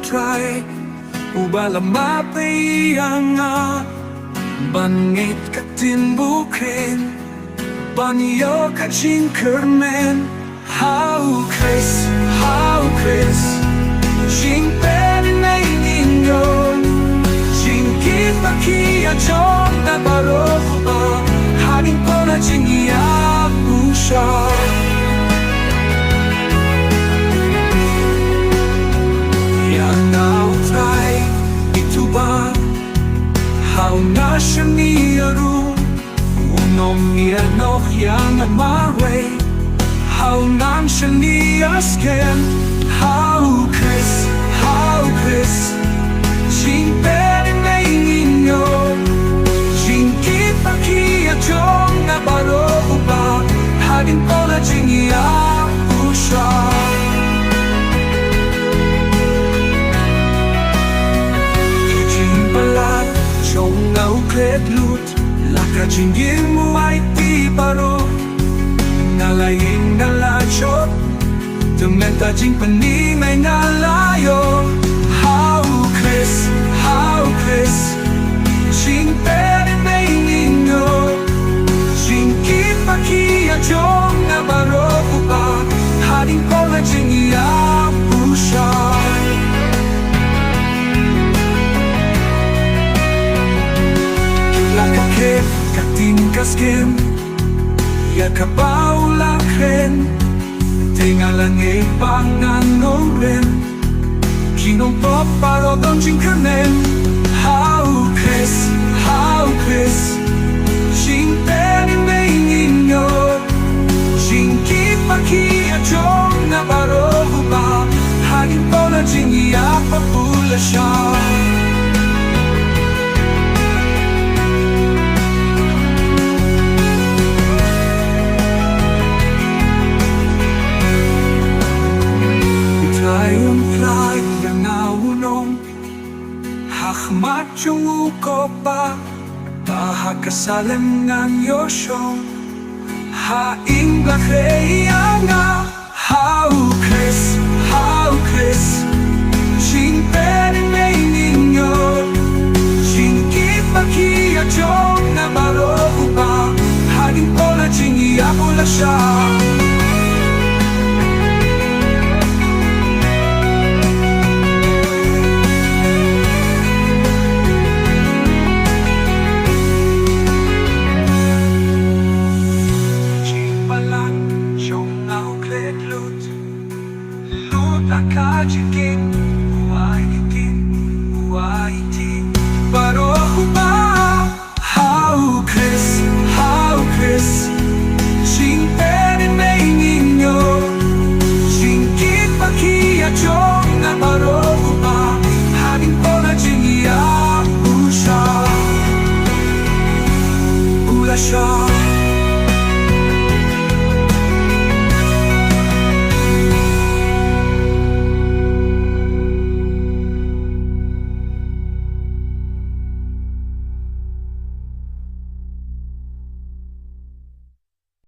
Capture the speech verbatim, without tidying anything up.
Trai, uba la map ïa nga ban ngeit ka ktien ba u kren, ban ïoh ka jingkyrmen. Ha u Khrist, ha u Khrist, jingpynïaid ïa ngi, jingkit ba khia jong nga baroh uba hadien pura jingïapyrshang. Ïa nga u Trai, ïa uba ha u nga shaniah ruh, un ym ïehnoh ïa nga marwei. Ha u ngan shaniah skhem. Ha u Khrist, ha u Khrist, jingpynïaid ïa ngi, jingkit ba khia jong nga baroh uba hadien pura jingïapyrshang. Ki jingpalat jong nga u klet lut, la ka jingim u aiti baroh. Nga la ïeng, nga la jot, te mynta jingpynïaid nga la ïoh. Ha u Khrist, ha u Khrist, jingpynïaid ïa ngi, jingkit ba khia jong nga baroh uba hadien pura jingïapyrshang. La ka khet ka ktien ka skhem, ïa kaba u la kren, te nga la ngeit ba ngan ym rem. Ki nongpop baroh don jingkyrmen. Ha u Khrist, ha u Khrist, jingpynïaid ïa ngi, jingkit ba khia jong nga baroh uba hadien pura jingïapyrshang. U Trai un pyllait ïa nga, un ong ha khmat jong u ko Kpa, ba ha ka Salem ngan ïoh shong. Ha ïing ba khreh ïa nga. Ha u Khrist, ha u Khrist, jingpynïaid ïa ngi, jingkit ba khia jong nga baroh uba hadien pura jingïapyrshang. Jingpalat jong nga u klet lut, lut la ka jingkit, u aiti, u aiti baroh uba